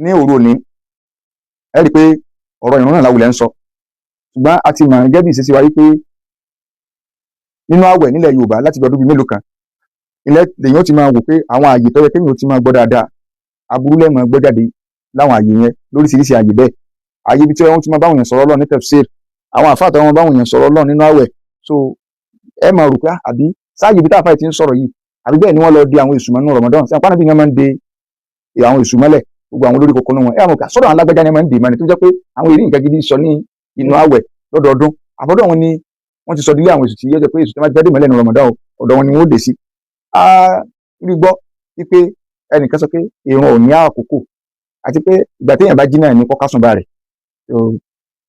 Ní òru òní, ẹ rí i pé ọ̀rọ̀ ìrun náà láwùlẹ̀ ń sọ, ṣùgbọ́n a ti mọ̀ gẹ́gẹ́ bí ìṣesí wa wípé nínú àwẹ̀ nílẹ̀ Yorùbá, láti bí ọdún bíi mélòó kan ilẹ̀ lèyìn ó ti máa wò pé àwọn ààyè tó yẹ kéèyàn ó ti máa gbọ́ dáadáa, aburú lẹ́mọ̀ gbọ́ jáde láwọn ààyè yẹn, lóríṣiríṣi ààyè bẹ́ẹ̀, ààyè ibi tí wọ́n ti máa báwọn èèyàn sọ̀rọ̀ Ọlọ́run ní tafsir, àwọn àfáà tó wọn báwọn èèyàn sọ̀rọ̀ Ọlọ́run nínú àwẹ̀. So ẹ máa rò pé, ah, àbí sáàyè ibi táàfáà ti ń sọ̀rọ̀ yìí, àbí bẹ́ẹ̀ ni wọ́n lọ di àwọn èṣù mọ́nú Ramadan sí àpáná bí wọ́n máa ń de àwọn èṣù mọ́lẹ̀, gbogbo àwọn olórí kòkòrò wọn. Ẹ àwọn sọ́dọ̀ àwọn alágbájá ni wọ́n máa ń dè mọ́ni tó jẹ́ pé àwọn èrè nǹkan gidi sọ ní inú àwẹ̀ lọ́dọọdún, àbọ̀dọ̀ wọn ni wọ́n ti sọ dílé àwọn èṣù tí yóò jẹ́ pé èṣù tí wọ́n ti fẹ́ dè mọ́lẹ̀ ní Ramadan o, ọ̀dọ̀ wọn ni wọ́n ó dé sí. A rí gbọ́ wípé ẹnìkan sọ pé ìrun ò ní àkókò, àti pé ìgbà téèyàn bá jí náà ní kọ́kásùn bá rẹ̀.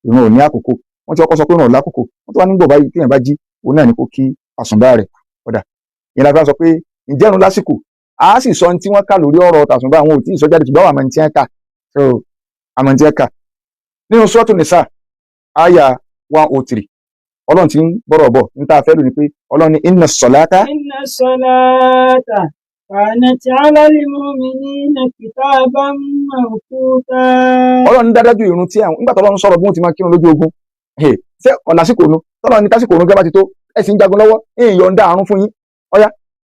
Ìrun ò ní àkókò, wọ́n ti kọ́kọ́ sọ pé ìrun ò lákòókò, wọ́n tó wá nígbà báyìí téèyàn bá jí, òun náà ní kó kí àsùnbà rẹ̀. Ọ̀dà ìyẹn la fi wá sọ pé, ǹjẹ́ ìrun lásìkò? A sì sọ ní tí wọ́n kà lórí ọ̀rọ̀ tàsùnbà, àwọn ò tí ì sọ jáde, ṣùgbọ́n àwọn àmọ́ tí wọ́n kà. So àmọ́ tí wọ́n kà nínú Suratu Nisa, àyà 103, Ọlọ́run ti ń bọ̀rọ̀ bọ̀ ní tá a fẹ́ lò ní pé Ọlọ́run ní inna salata. Inna salata kanat ala al-mu'minina kitaban mawquta. Ọlọ́run ní dájú ìrun tí àwọn, nígbà tó Ọlọ́run sọ̀rọ̀ bí wọ́n ti máa kírun lójú ogun, ṣé ọ̀làsìkò nu tọ́lọ́run ní tásìkò òrùn gẹ́gẹ́ bá ti tó, ẹ sì ń jagun lọ́wọ́, ìyìn yọ̀ǹda àrùn fún yín, ọ̀yá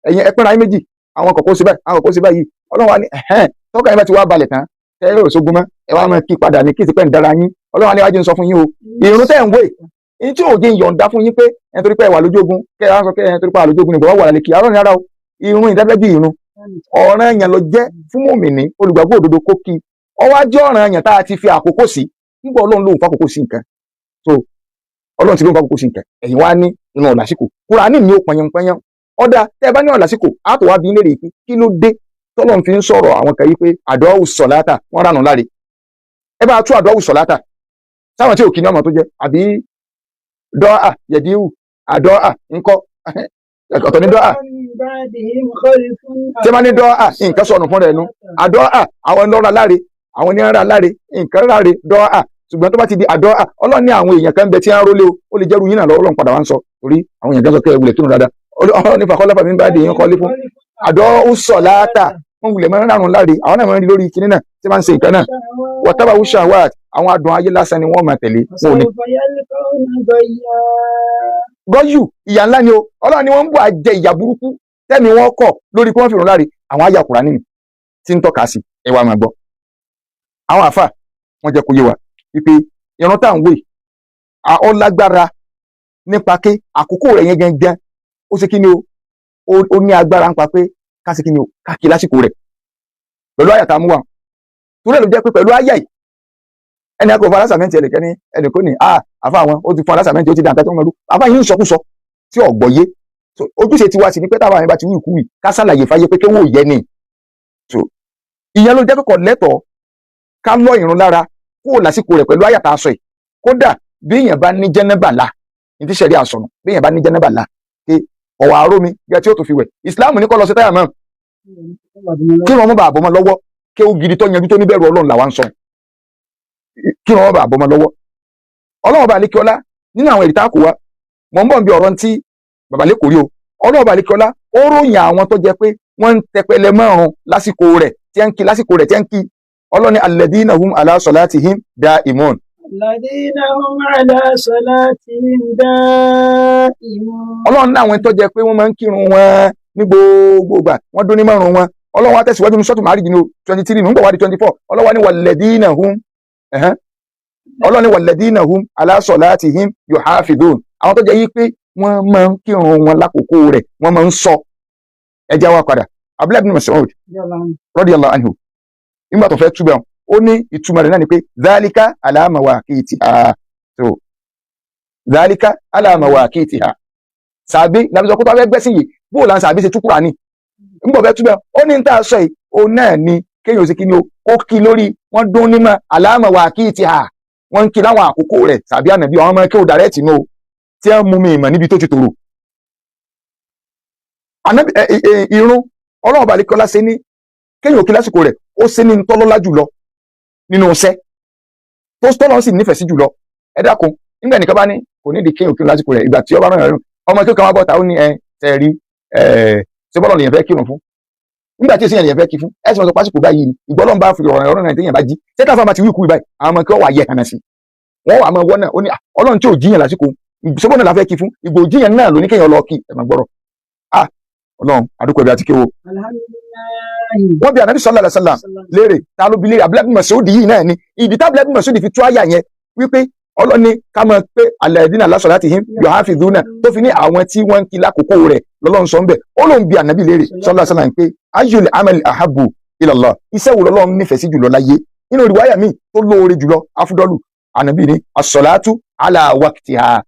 ẹ̀yin ẹ pínra yín méjì, àwọn kọ̀kọ́ sí báyìí, àwọn kọ̀kọ́ sí báyìí. Ọlọ́run wa ní ẹ̀hẹ́n, tọ́ka yín bá ti wá balẹ̀ tán, tẹ́ ẹ sógun mọ́, ẹ wá máa kí padà ní kí ìsìnkú ẹ̀ ń dára yín. Ọlọ́run wa ní wájú ń sọ fún yín o, ìrun tẹ́ ń wé ní tí òjì ń yọ̀ǹda fún yín pé ẹ̀ torí pé ẹ wà lójú ogun, kẹ́ ẹ wá sọ pé ẹ torí pé wà lójú ogun nìgbà wà lálẹ́ kí arọ́ ní ara o. Ìrun ìdájọ́, ìrun ọ̀ràn yẹn lọ jẹ́ fún mùmìnì olùgbàgbọ́ òdodo kó kí ọwọ́ ajé ọ̀ràn yẹn tá a ti fi àkókò sí. Nígbà Ọlọ́run lòun fàkókò sí nǹkan, so Ọlọ́run ti lóun fàkókò sí nǹkan, ẹ̀yin wá ní inú ọ̀làsìkò. Kùránì ní ó pọnyanpọnyan. Ọ̀dà tẹ́ ẹ bá ní ọ̀làsìkò, á tó wá bí léèrè pé kí ló dé tọ́lọ́run fi ń sọ̀rọ̀ àwọn kan yìí pé àdọ́wù sọ̀láta, wọ́n ránù láre. Ẹ bá tú àdọ́wù sọ̀láta sáwọn tí ò kí ní ọmọ tó jẹ́ àbí dọ́à yẹ̀díwù àdọ́à ńkọ́? Ọ̀tọ̀ ní dọ́à tí wọ́n ní dọ́à, nǹkan sọnù fún rẹ̀ nu. Àdọ́à, àwọn lọ́ra láre, àwọn ní ara láre, nǹkan ráre dọ́à. Ṣùgbọ́n tó bá ti di àdọ́à, Ọlọ́run ní àwọn èèyàn kan bẹ tí wọ́n rólé o, ó lè jẹ́rú yín náà lọ́wọ́. Ọlọ́run padà wá ń sọ torí àwọn èèyàn kan sọ pé ẹ wulẹ̀ kírun dáadáa. Ọlọ́run ní fàkọ́lọ́fà mi bá dé yín kọ́lé fún àdọ́ ó sọ̀ láàtà, wọ́n wulẹ̀ máa ń rárun láre, àwọn náà máa ń rí lórí kinní náà tí wọ́n ń ṣe nǹkan náà. Wọ́tábà wúṣàwàt, àwọn adùn ayé lásán ni wọ́n máa tẹ̀lé, wọn ò ní. Gọ́yù, ìyà ńlá ni o. Ọlọ́run ni wọ́n ń bọ̀ àjẹ ìyà burúkú tẹ́mi wọ́n kọ̀ lórí pé wọ́n fi rún láre. Àwọn àyà Kùránì nínú tí ń tọ́ka sí, ẹ wá máa gbọ́. Àwọn àfà wọ́n jẹ́ kó yé wa wípé ìrun tá à ń wò yìí, ó lágbára nípa pé àkókò rẹ̀ yẹn gangan, ó ṣe kí ni o, ó ní agbára nípa pé ká ṣe kí ni o, ká kí lásìkò rẹ̀ pẹ̀lú àyà tá a mú wa. Torí ẹ̀ ló jẹ́ pé pẹ̀lú àyà yìí, ẹni akọ̀ fún alásàmẹ́ntì, ẹnìkan ní ẹnìkan ní àfa àwọn ó ti fún alásàmẹ́ntì, ó ti dà nǹkan tó ń mọ̀lú àfa yìí ń sọkúsọ tí ọ̀gbọ̀ yé. So ojúṣe tiwa sì ni pé táwọn àyìn bá ti wí ìkúwì, ká ṣàlàyé fáyé pé kéwò yẹ ni. So ìyẹn ló jẹ́ kọ́kọ́ lẹ́tọ̀ọ́ ká lọ ìrun lára kó lásìkò rẹ̀ pẹ̀lú àyà tá a sọ yìí. Kódà bí èèyàn bá ní jẹ́nẹ́bà la ní tí sẹ́rí àsọnù, bí èèyàn bá ní jẹ́nẹ́bà la pé ọ̀wà aró mi gẹ́gẹ́ tí ó tó fi wẹ̀, Ìsìláàmù ní kó lọ sí táyà mọ́ kí wọn mọ́ bàa bọ́ mọ́ lọ́wọ́. Kí ó gidi tó yanjú tó níbẹ̀rù Ọlọ́run làwa ń sọ, kí wọn bá bọ́ mọ́ lọ́wọ́. Ọlọ́run bá lékè ọlá nínú àwọn èrè tá a kó wa, mọ̀ ń bọ̀ bí ọ̀rọ̀ tí bàbá lẹ́kọ̀ọ́ rí o. Ọlọ́run bá lékè ọlá, ó ròyìn àwọn tó jẹ́ pé wọ́n ń tẹpẹlẹ márùn lásìkò rẹ̀, tí ń kí lásìkò rẹ̀, tí ń kí. Ọlọ́run ní alladhina hum ala salatihim daimun. Alladhina hum ala salatihim daimun. Ọlọ́run ní àwọn tó jẹ́ pé wọ́n máa ń kírun wọn ní gbogbo ìgbà, wọ́n dún ní márùn wọn. Ọlọ́run wa tẹ̀síwájú ní sọ́tù Ma'árij ní 23, nígbà wá di 24, Ọlọ́run wa ní walladhina hum, Ọlọ́run ní walladhina hum ala salatihim yuhafidhun, àwọn tó jẹ́ yí pé wọ́n máa ń kírun wọn lákòókò rẹ̀, wọ́n máa ń sọ. Ẹjẹ́ wa padà, Abdullahi bin Mas'ud radiyallahu anhu, nígbà tó fẹ́ túbẹ̀, ó ní ìtumọ̀ rẹ̀ náà ni pé dhalika ala mawaqitiha. So dhalika ala mawaqitiha, sàbí làbísọ kó tó fẹ́ gbẹ́sìn yìí, bóò là ń sàbí ṣe tú Kùránì nígbà fẹ́ túbẹ̀, ó ní tá a sọ yìí, ó náà ni kéèyàn ṣe kí ni o, kó kí lórí wọ́n dún nímọ̀ ala mawaqitiha, wọ́n ń kí láwọn àkókò rẹ̀. Sàbí ànàbí àwọn ọmọ kí ó dàrẹ́ẹ̀tì nù tí wọ́n mú mi ìmọ̀ níbi tó ti tòrò. Irun, Ọlọ́run bá lékọ́lá ṣe ní kéèyàn kí lásìkò rẹ̀, ó ṣe ní ntọ́lọ́lá jùlọ nínú iṣẹ́ tó tọ́lọ́ sì nífẹ̀ẹ́ sí jùlọ. Ẹ dákun, nígbà nìkan bá ní kò nídìí kéèyàn kírun lásìkò rẹ̀, ìgbà tí ọba rán ọmọ kí ó kàn wá bọ́ta, ó ní ẹ tẹ̀ rí ẹ ṣé bọ́lọ̀ lèèyàn fẹ́ kírun fún. Nígbà tí èsì yẹn fẹ́ kí fún ẹ sì máa sọ pásìkò báyìí ni ìgbọ́lọ́n bá fi ọ̀rọ̀ ọ̀rọ̀ náà téèyàn bá jí sẹ́tà fún àmàtí wíkú báyìí, àwọn ọmọ kí wọ́n wà yẹ hànà sí wọ́n wà máa wọ́n náà. Ó ní Ọlọ́run tí ò jíyàn lásìkò sọ́bọ̀n náà la fẹ́ kí fún ìgbò jíyàn náà ló ní kéèyàn lọ kí ẹ máa gbọ́rọ̀. Ah, Ọlọ́run, àdúgbò ẹ̀bí àti kéwò. Wọ́n bí Ànábì sallallahu alaihi wasallam léèrè. Ta ló bi léèrè? Abdullahi bin Mas'ud yìí náà ni. Ìdí tá Abdullahi bin Mas'ud fi tú àyà yẹn wípé Ọlọ́ni ká mọ̀ pé alladhina ala salatihim yuhafidhuna, tó fi ní àwọn tí wọ́n ń kí lákòókò rẹ̀ lọ́lọ́run sọ ń bẹ̀. Ó lóun bi Ànábì léèrè sallallahu alaihi wasallam pé ayyul amali ahabbu ila Allah, iṣẹ́ wo lọ́lọ́run nífẹ̀ẹ́ sí jùlọ láyé? Nínú ìwáyà míì tó lóore jùlọ, afdalu, Ànábì ní as-salatu ala waqtiha,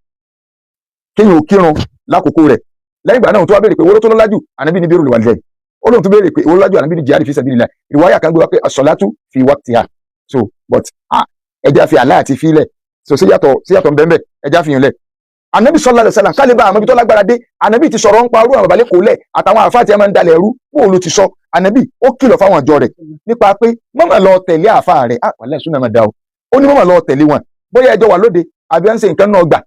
kéèyàn ò kírun lákòókò rẹ̀. Lẹ́yìn ìgbà náà tó wá béèrè pé owó tó lọ́lá jù, Ànábì ní birrul walidayn. Ó lóun tó béèrè pé owó lọ́lá jù, Ànábì ní jihad fi sabilillah. Ìwáyà kan gbé wá pé as-salatu fi waqtiha. So but ẹja fi àlá àti fílẹ̀. So síyàtọ̀ nbẹ́nbẹ́, ẹja fi hàn lẹ̀. Ànábì sallallahu alaihi wasallam kálíbà àmọ́ ibi tó lágbára dé. Ànábì ti sọ̀rọ̀ ń pa arú àwọn babalẹ̀ kò lẹ̀ àtàwọn àfáà tí a máa ń dalẹ̀ ẹrú. Bó ló ti sọ? Ànábì ó kìlọ̀ fáwọn àjọ rẹ̀ nípa pé mọ́mọ́ lọ tẹ̀lé àfáà rẹ̀. Ah, wàlẹ́ súnà máa da o. Ó ní mọ́mọ́ lọ tẹ̀lé wọn, bóyá ẹjọ́ wà lóde àbí ẹ̀ ń ṣe nǹkan náà gbà,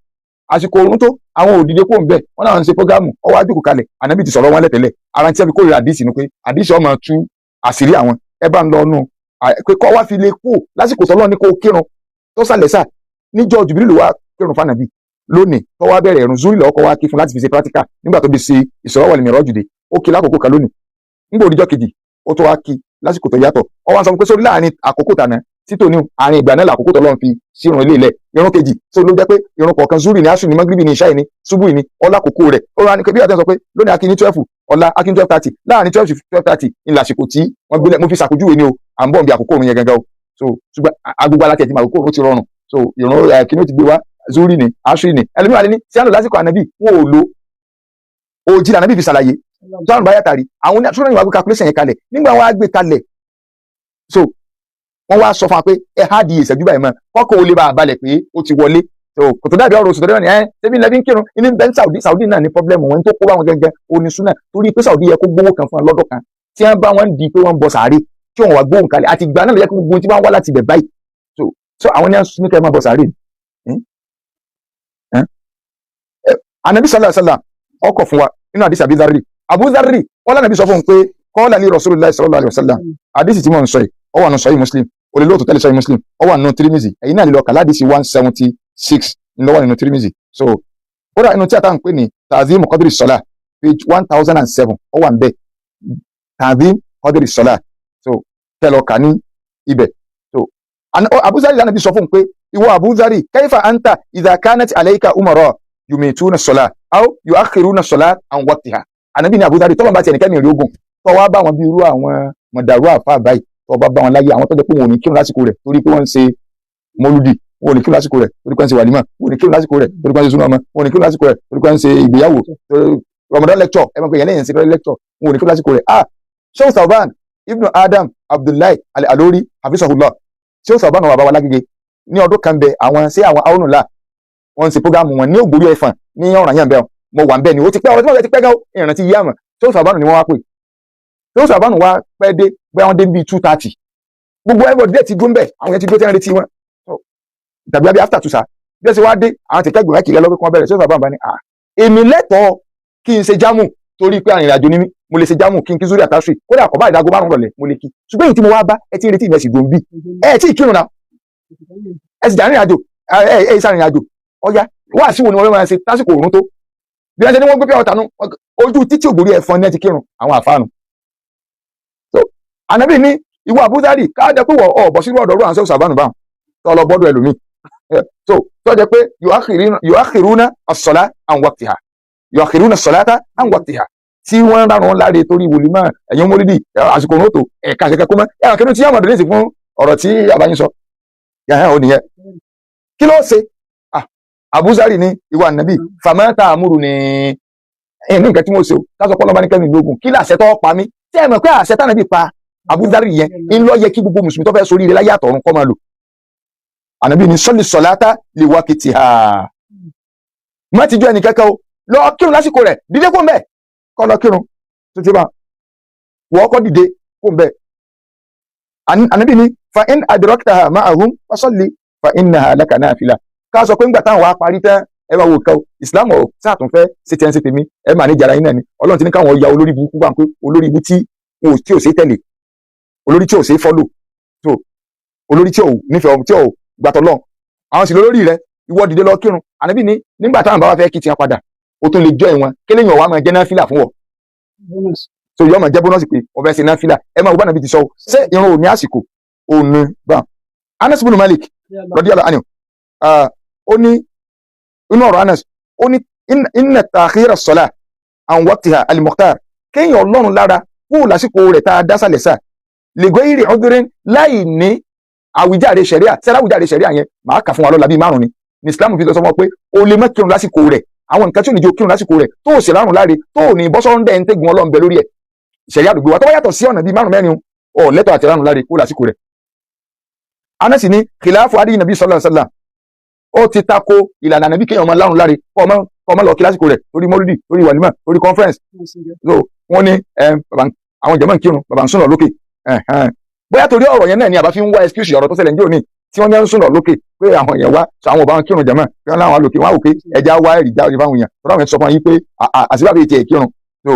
àsìkò oorun tó, àwọn òdìdé kò ń bẹ̀, wọ́n náà ń ṣe program, ọwọ́ àjòkò kalẹ̀. Ànábì ti sọ̀rọ̀ wọn lẹ́tẹ̀lẹ̀. Ara tí a fi kórìíra àdìsí ni pé àdìsí ọmọ tú àṣírí àwọn. Ẹ bá ń lọ nù pé kọ́ wá fi lè kú lásìkò tọ́lọ́ ní kó kírun tó sàlẹ̀ sà. Níjọ́ Jùbìlì wá kírun fànàbí lónìí, tó wá bẹ̀rẹ̀ ẹ̀rùn zúrì lọ́kọ́ wá kí fún láti fi ṣe practical nígbà tó bí ṣe Isra wal Miraj dé. Ó kí lákòókò kan lónìí, nígbà òdìjọ́ kejì ó tó wá kí lásìkò tó yàtọ̀. Ó wá sọ pé sórí láàrin àkókò tàná títò ní àárín ìgbà náà làkókò tó lọ́n fi sírun ilé ilẹ̀ irun kejì tó ló jẹ́ pé irun kọ̀ọ̀kan, zúrì ní, asù ní, magribi ní, ìṣáì ní, ṣubú ní, ọlá kòkó rẹ̀. Ó rà ní bí àti sọ pé lónìí akí ní 12, ọ̀la akí ní 12:30. Láàrin 12 to 12:30 ní lásìkò tí wọ́n gbélé. Mo fi ṣàpèjúwe ni o, à ń bọ̀ bí àkókò òrùn yẹn gangan o. So ṣùgbọ́n agbègbè alákẹ́ ti mà àkókò òrùn ti rọrùn. So ìrun kí ni ó ti gbé wá? Zúrì ní, asù ní. Ẹlòmíràn ní sí àná lásìkò Ànábì wọn ò lo òjì. Ànábì fi ṣàlàyé tó àrùn báyà tàrí àwọn oní àtúnṣe ìwà gbé calculation yẹn kalẹ̀. Nígbà wọn á gbé kalẹ̀, so wọ́n wá sọ fún wa pé ẹ há di ìṣẹ́jú báyìí mọ́ kọ́kọ́ ó lè bá a balẹ̀ pé ó ti wọlé. So kò tó dàbí ọ̀rọ̀ oṣù tó dẹ́rọ̀ ní ẹ ṣébi lẹ́bí ń kírun ní bẹ́ẹ̀. Saudi, Saudi náà ní problem wọn tó kó bá wọn gẹ́gẹ́ oníṣúná, torí pé Saudi yẹ kó gbówó kan fún wọn lọ́dọ̀ kan tí wọ́n bá wọn di pé wọ́n ń bọ sàárè tí wọ́n wá gbóhùn kalẹ̀ àti ìgbà náà lè yẹ kó gbogbo tí wọ́n wá láti ibẹ̀ báyìí. So àwọn ní ní kẹ́ ẹ máa bọ sàárè. Anabi sallallahu alaihi wasallam ọkọ̀ fún wa nínú àdìsí Abu Dharri. Abu Dharri wọn lánàá bí sọ fún un pé qala li Rasulullah sallallahu alaihi wasallam. Àdìsí tí mò ń sọ yìí, ó wà nù Sahih Muslim, olè lóòótọ́ tẹ́lẹ̀ Sahih Muslim, ó wà nù Tirmizi. Ẹ̀yin náà lè lọ kà ládìsí 176 ńlọ́wọ́ nínú Tirmizi. So kódà inú tí a tá ń pè ní Ta'zim Qadri Salah, page 1007, ó wà ń bẹ̀, Ta'zim Qadri Salah. So tẹ́ lọ kà ní ibẹ̀. So Abu Dharri lánàá bí sọ fún un pé ìwọ Abu Dharri, kayfa anta idha kanat alayka umara yumituna salah aw yuakhiruna salah an waqtiha. Ànábì ní Abu Dharri, tọ́lọ́ bá tiẹ̀ nìkẹ́mi rí ogun tọ́ wá bá wọn bí irú àwọn mọ̀dàrú àfa báyìí, tọ́ bá bá wọn láyé, àwọn tó jẹ́ pé wọn ò ní kírun lásìkò rẹ̀ torí pé wọ́n ń ṣe mọ́lúdì, wọn ò ní kírun lásìkò rẹ̀ torí pé wọ́n ń ṣe wàlímà, wọn ò ní kírun lásìkò rẹ̀ torí pé wọ́n ń ṣe súnà ọmọ, wọn ò ní kírun lásìkò rẹ̀ torí pé wọ́n ń ṣe ìgbéyàwó, Ramadan lecture, ẹ máa pè yẹn lẹ́yìn ṣe lecture, wọn ò ní kírun lásìkò rẹ̀. Ah, Sheikh Sauban Ibn Adam Abdullahi Al-Alori hafizahullah, Sheikh Sauban wà bá wa lágége ní ọdún kan bẹ, àwọn ṣé àwọn aonula wọ́n ń ṣe program wọn ní Ògbórí Ẹ̀fọ̀n ní ọ̀ràn yẹn bẹ́ẹ̀. Mo wà ń bẹ́ẹ̀ ni, ó ti pẹ́, ọ̀rọ̀ tí wọ́n ti pẹ́ gan, ìrántí yí àmọ́. Sheikh Sauban ni wọ́n wá pè. Sheikh Sauban wá pẹ́ dé, bóyá wọ́n dé bíi 2:30. Gbogbo everybody dẹ̀ ti dúró ń bẹ̀, àwọn yẹn ti dúró tí wọ́n retí wọn tàbí àbí after two sa. Bí ẹ ṣe wá dé, àwọn ti kẹ́gbọ̀n kìlẹ̀ lọ́pẹ́ kan bẹ̀rẹ̀. Sheikh Sauban bá ní, à èmi lẹ́tọ̀ọ́ kí n ṣe jámù torí pé arìnrìn àjò ni mí. Mo lè ṣe jámù kí n kí zúrí àtàṣì, kódà kọ́ bá ìdágó 5 rọ̀lẹ́ mo lè kí. Ṣùgbọ́n èyí tí mo wá bá ẹ ti ń retí ìmẹ̀sì gbòǹbì, ẹ tí ì kírun náà, ẹ sì jà rìnrìn àjò, ẹ ẹ ìsàrìnrìn àjò ọ̀yá wá sí wo ni wọ́n fẹ́ máa ṣe lásìkò òrùn tó bí wọ́n ṣe ní wọ́n gbé pé ọ̀tà nù ojú títí Ògbórí Ẹ̀fọn ní ẹ ti kírun àwọn àfáànù. So Ànábì ní ìwọ Àbúdárì, káàdẹ pé wọ́n ọ̀ bọ̀ sínú ọ̀dọ̀ ọ̀rọ̀ àwọn sẹ́wọ̀n sàbánu báwọn tó lọ bọ́dọ̀ ẹlòmíì, so tó jẹ́ pé yuakhiruna as-salah an waqtiha, yuakhiruna as-salata an waqtiha, tí wọ́n ń rárun láre torí wòlímọ̀ ẹ̀yìn mólídì, àsìkò òun tó ẹ̀ka àṣẹkẹ́ kó mọ́ ẹ̀rọ kí ló ti yá ọmọdé lẹ́sìn fún ọ̀rọ̀ tí àbáyín sọ yàrá ò nìyẹn. Kí ló ṣe? Abuzari ní ìwà Nàbí famata amúrù ní ẹ̀ ní nǹkan tí mo ṣe o, ká sọ pé ọlọ́ba ní kẹ́mi lógún, kí làṣẹ tó pa mí? Tí ẹ mọ̀ pé àṣẹ tánàbí pa Abuzari yẹn ń lọ yẹ kí gbogbo mùsùlùmí tó fẹ́ sórí ilé láyé àtọ̀run kọ́ máa lò. Ànàbí ní salli salata li waqtiha, má ti jọ ẹnì kẹ́kẹ́ o, lọ kírun lásìkò rẹ̀. Dìde kó ń bẹ̀ kọ́ lọ kírun tó ti bá wọ́n kọ́, dìde kó ń bẹ̀. Ànàbí ní fa in adraktaha ma'ahum fasalli fa innaha laka nafila. Ká sọ pé ńgbà táwọn wá parí tán, ẹ máa wò kọ́ Islam ọ̀ sáàtún fẹ́ ṣe tiẹ̀ ń ṣe tèmi, ẹ máa ní jara yín náà ni. Ọlọ́run ti ní káwọn ya olórí burúkú bá ń pé olórí ibú tí wọn ò tí ò ṣe tẹ̀lé, olórí tí ò ṣe follow, so olórí tí ò nífẹ̀ẹ́, tí ò gbàtọ̀ lọ, àwọn sì lólórí rẹ. Ìwọ dìde lọ kírun. Ànábì ní nígbà táwọn bá wá fẹ́ kí tiwọn padà, o tún lè jọ ìwọn kéléyìn ọ̀wá máa jẹ́ náfìlà fún wọ. So yọ máa jẹ́ bonus pé ọbẹ̀ ṣe náfìlà. Ẹ máa wọ bá nàbí ti sọ o. Ṣé irun ò ní àsìkò? Ò ní gbà. Anas bin Malik radiyallahu anhu, ó ní inú ọ̀rọ̀ Anas, ó ní inna ta'khira as-salah an waqtiha al-mukhtar, kéèyàn ọlọ́run lára kúrò lásìkò rẹ̀ tá a dá sálẹ̀ sá li ghayri udhrin, láì ní àwíjàre ṣẹ̀ríà. Sẹ́rà àwíjàre ṣẹ̀ríà yẹn, màá kà fún wa lọ́la. Bíi márùn ni Islam fi sọ fún ọ pé o lè má kírun lásìkò rẹ̀. Àwọn nǹkan tí ò ní jẹ́ o kírun lásìkò rẹ̀, tó o sì rárùn láre, tó o ní bọ́sọ̀rọ̀ ń tẹ́gun Ọlọ́run bẹ lórí ẹ̀, ṣẹ̀ríà àdúgbò wa tó bá yàtọ̀ sí ọ̀nà bíi márùn mẹ́rin, o lẹ́tọ̀ àti rárùn láre kó lásìkò rẹ̀. Anasi ní khilafu adi nabi sallallahu alaihi wasallam, ó ti tako ìlànà ànábì kéèyàn máa lárùn láre, kọ́ ọmọ lọ kí lásìkò rẹ̀ lórí mọ́lúdì, lórí wàlímà, lórí conference. So wọ́n ní àwọn jàmáà ń kírun, bàbá ń sùn lọ lókè. Bóyá torí ọ̀rọ̀ yẹn náà ni àbá fi ń wá excuse. Ọ̀rọ̀ tó ṣẹlẹ̀ ní òní tí wọ́n ní ń sùn lọ lókè pé àwọn èèyàn wá sọ àwọn ò bá wọn kírun jàmáà, pé wọ́n láwọn lókè, wọ́n á wò pé ẹja wá ẹ̀rì já ọ̀rẹ́ fáwọn èèyàn tọ́lá àwọn èèyàn sọ fún yín pé àṣìbábí tiẹ̀ kírun. So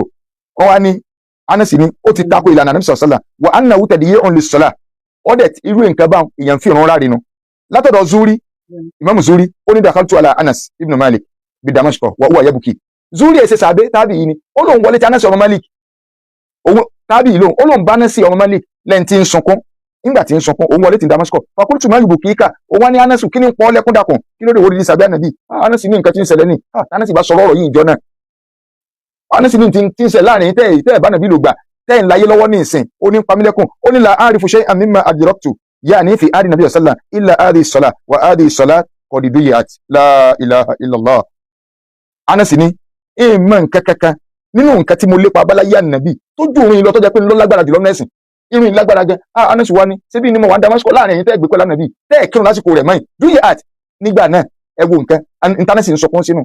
wọ́n wá ní Anasi ní ó ti tako ìlànà Ànábì sọ̀sọ́là wa annahu tadyi'un lis-salah. Ó dẹ̀ irú nǹkan báwọn èèyàn fi ìrun ráre nu. Látọ̀dọ̀ Zuri, Imam Zuri, ó ní dakhaltu ala Anas ibn Malik bi Damashq wa huwa yabuki. Zuri ẹsẹ sàbẹ tábì yìí ni. Ó lóun wọlé tí Anas ọmọ Malik, òun tábì yìí lóun, ó lóun bá Anas ọmọ Malik lẹ́yìn tí ń sunkún. Nígbà tí ń sunkún, òun wọlé tí Damashq. Fakultu ma yubkika? Òun wá ní, Anas, kí ni ń pọ́ lẹ́kún dàkùn? Kí ló dé wọlé ní sàbẹ ànàbì? Anas ní nǹkan tí ń ṣẹlẹ̀ ní. Anas bá sọ̀rọ̀ ọ̀rọ̀ yìí ìjọ náà. Anas ní tí ń ṣẹlẹ̀ láàrin tẹ́ tẹ́ ẹ̀ bá nàbí lò gbà tẹ́ ẹ̀ ń láyé lọ́wọ́ ní ìsìn, ó ní pamílẹ́kùn. Ó ní la arifu shay'an mimma adraktu yaani fi adi nabi sallam illa adi sọlá wa adi sọlá qad duyat. La ilaha illallah. Anas ní ìmọ̀ nǹkan kankan nínú nǹkan tí mo lépa abáláyé ànàbì tó ju òun lọ, tó jẹ́ pé ńlọ lágbára jùlọ nẹ́sìn irun ìlágbára gan. Ah, Anas wa ni ṣebí ni mo wà ní Damascus láàrin ẹ̀yin tẹ́ gbé pẹ̀lú ànàbì, tẹ́ ẹ̀ kírun lásìkò rẹ̀ mọ́yìn duyat nígbà náà. Ẹ wo nǹkan íńtánẹ́ẹ̀tì ń sọkún sínú.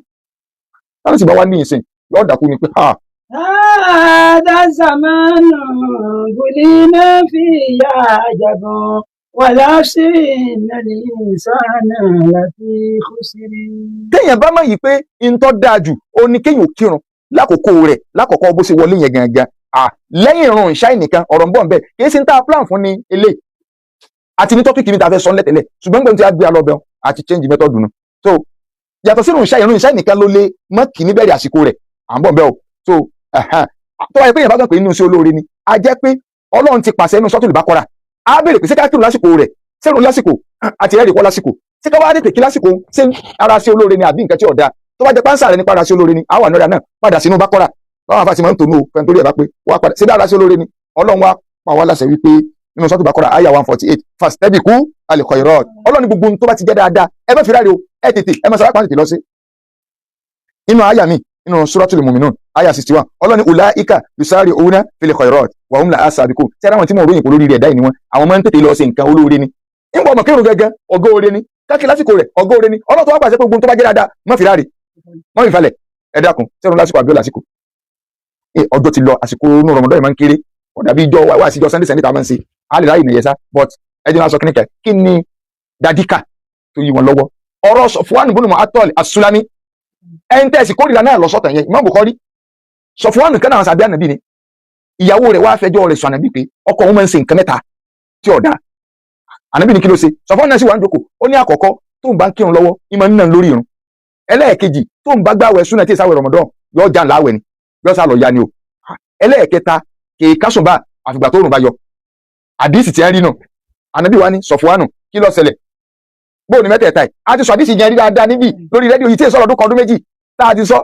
Íńtánẹ́ẹ̀tì bá wá ní ìsìn yóò dàkú ni pé ha. هذا زمان بلينا فيه عجب والعصر إن الإنسان لفي خسر. Téèyàn bá mọ̀ yìí pé ntọ́ dáa jù ó ní kéèyàn ò kírun lákòókò rẹ̀ lákòókò bó ṣe wọlé yẹn gangan. Ah, lẹ́yìn ìrun ìṣáì nìkan, ọ̀rọ̀ ń bọ̀ nbẹ̀. Kì í ṣe ń tá a plan fún ni eléyìí àti ní topic mi ta fẹ́ sọ ńlẹ̀tẹ̀lẹ̀, ṣùgbọ́n gbọ́n tí a gbé alọ́ bẹ́ẹ̀ àti change method nù. So yàtọ̀ sí ìrun ìṣáì, ìrun ìṣáì nìkan ló lé mọ́ kì í níbẹ̀rẹ̀ àsìkò rẹ̀. À ń bọ̀ nbẹ̀ o. So tó wáyé pé èèyàn bá gbà pé inú sí olóore ni, a jẹ́ pé Ọlọ́run ti pàṣẹ inú Suratul Baqara, á béèrè pé ṣé ká kírun lásìkò rẹ̀, ṣé ìrun lásìkò àti ẹ̀rì kọ́ lásìkò, ṣé ká wá tètè kí lásìkò, ṣé ara sí olóore ni àbí nǹkan tí ò dáa? Tó bá jẹ́ pánsá rẹ̀ nípa ara sí olóore ni, àwọn àná náà padà sínú Baqara. Báwọn afáàsì máa ń tònú o fẹ́ni torí ẹ̀ bá pé wá padà ṣé dára sí olóore ni. Ọlọ́run wá pa wá láṣẹ wípé nínú Suratul Baqara àyà 148, fastabiqu al-khairat, Ọlọ́run ní gbogbo ohun tó bá ti jẹ́ dáadáa, ẹ má fi ráre o, ẹ tètè, ẹ má sábà tètè lọ sí. Nínú àyà mi nínú Suratul Mu'minun àyà 61, Ọlọ́run ní ulaika yusari'una fil khairat wa hum laha sabiqun. Sẹ́ra àwọn tí mo ròyìn pé lórí rẹ̀ dá ìní wọn, àwọn máa ń tètè lọ sí nǹkan olóore ni. Nígbà ọmọ kírun gẹ́gẹ́ ọgọ́ oore ni, káàkiri lásìkò rẹ̀ ọgọ́ oore ni. Ọlọ́run tó wá pàṣẹ pé gbogbo tó bá jẹ́ dáadáa, má fi ráre, má fi falẹ̀. Ẹ dákun, sẹ́run lásìkò àbí lásìkò? Ọjọ́ ti lọ. Àsìkò inú Ramadan yìí máa ń kéré, ó dàbí ìjọ wá síjọ Sunday Sunday tá a máa ń ṣe, a lè ráyè nìyẹn sá. But ẹ jẹ́ náà sọ kíníkẹ́ kí ni dadika tó yí wọn lọ́wọ́. Ọ̀rọ̀ Sọfwan ibn Mu'attal as-Sulami, ẹni tẹ́sí kórìíra náà lọ sọ́tàn yẹn, Imam Bukhari. Sọfwan kan náà sàbí ànàbí ni. Ìyàwó rẹ̀ wá fẹjọ́ rẹ̀ sọ ànàbí pé ọkọ òun máa ń ṣe nǹkan mẹ́ta tí ò dáa. Ànàbí ní kí ló ṣe? Sọfwan náà sì wà ń jókòó. Ó ní àkọ́kọ́, tó ń bá ń kírun lọ́wọ́, ìmọ̀ nínà lórí irun. Ẹlẹ́ẹ̀kejì, tó ń bá gbàwẹ̀ súnà tí ìsáwẹ̀ Ramadan, yóò já láwẹ̀ ni, yóò sá lọ ya ni o. Ẹlẹ́ẹ̀kẹta, kì í kásùn bá àfìgbà tó rùn bá yọ. Àdìsí tí ń rí nù. Ànàbí wa ní, Sọfwanu, kí ló ṣẹlẹ̀? Bóò ní mẹ́tẹ̀ẹ̀ta yìí? A ti sọ àdìsí yẹn rí dáadáa níbí lórí rédíò yìí tí èso ọdún kan, ọdún méjì tá a ti sọ.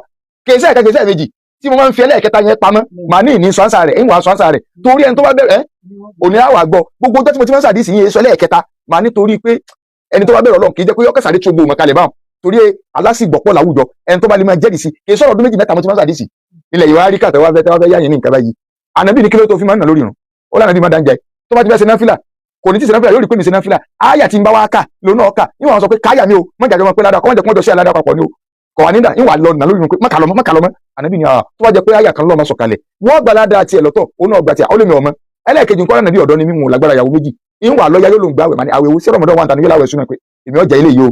Kèsẹ́ ẹ̀ka kèsẹ́ méjì tí mo máa ń fi ẹlẹ́ẹ̀kẹta yẹn pamọ́, màá ní ìní sọ ánsà rẹ̀, ìwà sọ ánsà rẹ̀ torí ẹni tó bá bẹ̀rẹ̀ òní àwà gbọ́. Gbogbo ọjọ́ tí mo ti máa ń sàdísì yìí sọ ẹlẹ́ẹ̀kẹta, màá nítorí pé ẹni tó bá bẹ̀rẹ̀ Ọlọ́run kì í jẹ́ pé yọ́kẹ́sàdé tó gbogbo mọ̀kalẹ̀ báwọn, torí alásìgbọ̀pọ̀ láwùjọ. Ẹni tó bá lè máa jẹ́rìí sí kì í sọ̀rọ̀ ọdún méjì mẹ́ta mo ti máa ń sàdísì ilẹ̀ yìí wá rí kàtẹ́ wá fẹ́ tẹ́ wá fẹ́ yáyìn ní nǹkan báyìí. Ànábì ní kí ló tó fi máa ń nà lórí irun? Ó lànà bí máa dáńjẹ tó bá ti fẹ́ ṣe náfìlà, kò ní tí ṣe náfìlà, yóò rí pé mi ṣe náfìlà. Áyà tí ń bá wá kà lónà ọkà níwọ̀n sọ pé káyà mi o, mọ̀jà jọ mọ̀ pé ládàá kọ́mọ̀jẹ̀ kọ́mọ̀jọ sí aládàá papọ̀ ni o, kọ̀ wá nídà ìwà lọ nà lórí irun pé má kà lọ mọ́, má kà lọ mọ́. Ànábì ni tó bá jẹ́ pé áyà kan lọ́ọ́ máa sọ̀kalẹ̀, wọ́n gba ládàá tiẹ̀ lọ́tọ̀, òun náà gba tiẹ̀. Ó lè mi ọmọ ẹlẹ́ẹ̀kejì nǹkan. Ànábì ọ̀dọ́ ni mímú lágbára ìyàwó méjì, ìwà lọ́yà yóò lòún gbàwẹ̀. Màní àwẹ̀ sí Ramadan wà tàbí yóò láwẹ̀ súnà pé èmi ọjà ilé yìí o.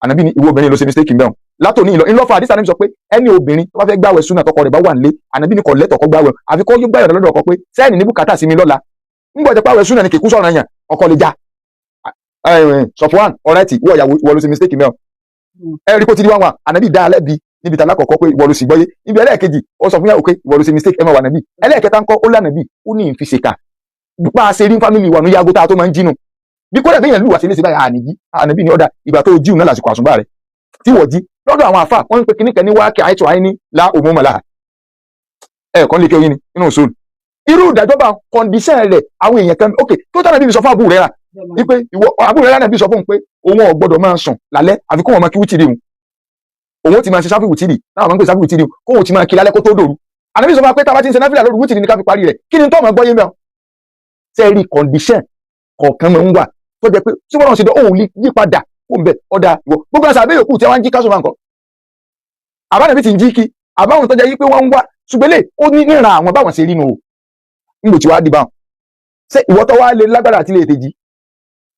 Ànábì ní ìwọ obìnrin ló ṣe mistake mbẹ́hùn látòní ìlọ ńlọ́fà. Àdìsá ànábì sọ pé ẹni obìnrin tó bá fẹ́ gbàwẹ̀ súnà, tọkọ rẹ̀ bá wà nílé, ànábì ní kò lẹ́tọ̀ọ́ kó gbàwẹ̀, àfi kó yóò gbàwẹ̀ lọ́dọ̀ ọkọ pé sẹ́ẹ̀nì ní bùkátà sí mi lọ́la. Ń gbọ́dọ̀ pàwẹ̀ súnà ni kìkú sọ̀rọ̀ yàn, ọkọ lè já. Sọfwan ọ̀rẹ́tì, ìwọ ìyàwó, ìwọ ló ṣe mistake mẹ́ọ̀. Ẹ rí kó ti di wá wọn, ànábì dá alẹ́ bi níbi tàlá kọ̀ọ̀kọ́ pé ìwọ ló sì gbọ́yé. Ibi ẹlẹ́ẹ̀kejì, ó sọ fún yàwó pé ìwọ ló ṣe mistake, ẹ máa wà nàbí. Ẹlẹ́ẹ̀kẹta ńkọ́? Ó lànàbí, ó ní ìfiṣèkà bá a ṣe rí family wà ní yago tá a tó máa ń jínú bí kódà bí èèyàn lù wá sí léṣe báyìí àníjí. Ànábì ní ọ̀dà ìgbà tó jíun náà lásìkò àsùnbà rẹ̀ tí wọ́n jí. Lọ́dọ̀ àwọn àfà, wọ́n ń pe kíní kan ní wákì àìtọ́ àìní la òmùmọ̀lá ẹ̀ kàn lè kí oyin ni nínú òṣòlù irú ìdájọ́ bá condition rẹ̀. Àwọn èèyàn kan, ok, tó tánà bí sọ fún àbúrò rẹ̀ rà wípé ìwọ àbúrò rẹ̀ náà bí sọ fún un pé òun ò gbọ́dọ̀ máa sùn lálẹ́ àfi kó wọn máa kí wítìrì òun, òun ó ti máa ṣe sáfì wítìrì táwọn máa ń pè sáfì wítìrì, kóun ti máa kí lálẹ́ kó tó dòru. Ànábì sọ fún wa pé tá a bá ti ń ṣe náfìlà lóru, wítìrì ní ká fi parí rẹ̀. Kí ni tó máa gbọ́ yé mẹ́ọ̀? Ṣe rí condition kọ̀ọ̀kan máa ń wà tó jẹ́ pé tí wọ́n náà ṣe dán, òun lè yí padà kó ń bẹ̀. Ọ̀dà ìwọ, gbogbo àṣà àbẹ́yòkù tí wọ́n ń jí káṣọ máa ń kọ́ àbánàbí ti ń jí kí àbáwọn tó jẹ́ yí pé wọ́n ń wá ṣùgbọ́n lè ó ní níran àwọn báwọn ṣe rí nu o. Ńgbò tí wàá di báwọn, ṣé ìwọ tó wá lè lágbára àti lè tèjì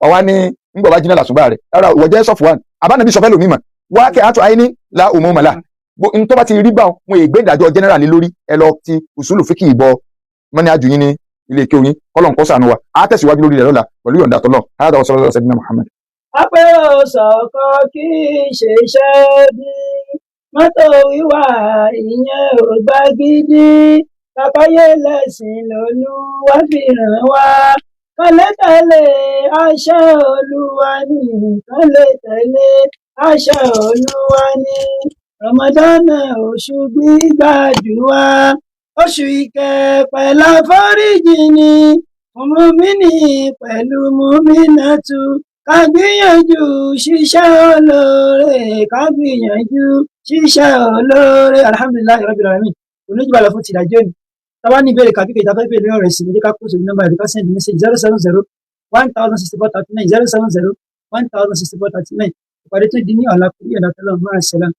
ọwá ní ńgbọ̀ bá jiná làṣùgbà rẹ̀ rárá, ìwọ jẹ́ sọ̀fù wàn àbánàbí sọ fẹ́ lómi mà wá kẹ́ àtọ̀ àyíní la òmò màlà n tó bá ti rí báwọn, wọn ègbé ìdájọ́ general lé lórí. Ẹ lọ ti usulu fíkì ìbọ mọ́ní àjù yín ní ilé ike oyin. Kọ́lọ̀ ń kọ́ sànù wa. Á tẹ̀síwájú lórí rẹ̀ lọ́la pẹ̀lú yọ̀ǹda tọ́lọ̀. Hádà wa sallallahu Muhammad. Àpérò sọ̀kọ kì í ṣe iṣẹ́ bí mọ́tò wíwà, ìyẹn ò gbà gidi. Kàkọ́yé lẹ́sìn lolúwa fi ràn wá, kán lè tẹ̀lé àṣẹ Olúwa ní, kán lè tẹ̀lé àṣẹ Olúwa ní. Rọmọdánà, oṣù gbígbàdúrà, oṣù ìkẹ́ pẹ̀lú àforíjì ni fún mùmíní pẹ̀lú mùmínàtù. Ká gbìyànjú ṣiṣẹ́ olóore, ká gbìyànjú ṣiṣẹ́ olóore. Alhamdulillahi rabbil alamin. Oníjìbàlẹ̀ fún tìdájọ́ ni táwa ní ìbéèrè kàbí kejì afẹ́fẹ́ ìlú ọ̀rẹ́ sí ní ká kó sórí nọ́mbà ìdíkà send message 070 1064 39, 070 1064 39. Ìpàdé tó di ní ọ̀la kúrú yọ̀dá tọ́lọ́ máa ṣẹlẹ̀.